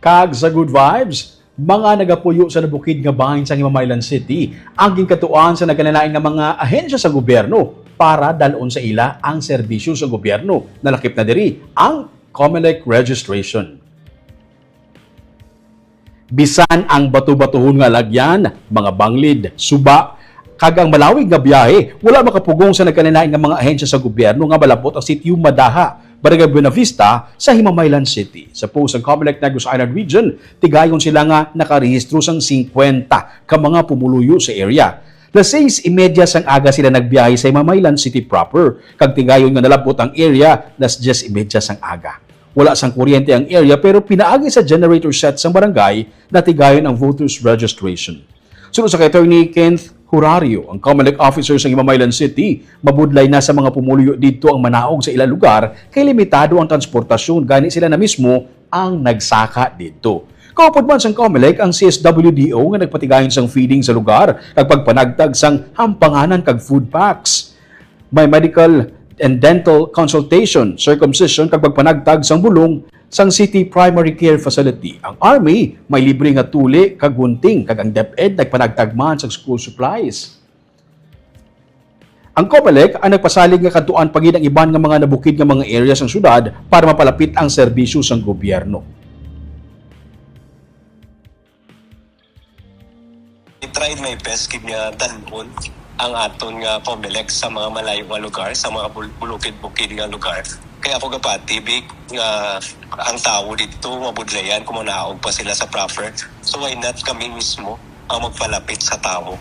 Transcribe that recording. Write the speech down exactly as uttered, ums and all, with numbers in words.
Tag sa Good Vibes, mga nagapuyo sa nabukid nga bahin sa Himamaylan City ang ginkatuan sa nagkalain-lain nga mga ahensya sa gobyerno para dalon sa ila ang serbisyo sa gobyerno. Nalakip na diri ang Comelec registration. Bisan ang bato-batuhon nga lagyan, mga banglid, suba, kag ang malawig nga biyahe, wala makapugong sa nagkalain-lain nga mga ahensya sa gobyerno nga malabot ang sitio Madaha, Barangay Buenavista, sa Himamaylan City. Sa post ang Comelec Negros Island Region, tigayon sila nga nakarehistro sang singkwenta ka mga pumuluyo sa area. Las seis y media sang aga sila nagbiyahe sa Himamaylan City proper, kag tigayon nga nalabot ang area las diez y media sang aga. Wala sang kuryente ang area, pero pinaagi sa generator set sang barangay, natigayon ang voters registration. Suno sa kay Attorney Kenneth Horario, ang Comelec officer sa Himamaylan City, mabudlay na sa mga pumuluyo didto ang manaog sa ilang lugar kay limitado ang transportasyon, gani sila na mismo ang nagsaka didto. Kaupod man sang Comelec ang C S W D O nga nagpatigayon sang feeding sa lugar kag pagpanagtag sang hampanganan kag food packs. May medical and dental consultation, circumcision kag pagpanagtag sang bulong sang City Primary Care Facility. Ang Army may libre nga tuli kag gunting, kag ang DepEd nagpanagtag man sang school supplies. Ang Comelec ang nagpasalig nga kadtuan pa gid ang iban nga mga nabukid nga mga area sang syudad para mapalapit ang serbisyo sang gobyerno. I-try my best gid nga dalhon ang aton nga Comelec sa mga malayo nga lugar, sa mga bul-, bulukid-bukid nga lugar. Kaya ako gapati, big, nga ang tawo dito mabudlayan kung manaog pa sila sa proper. So why not kami mismo ang magpalapit sa tawo?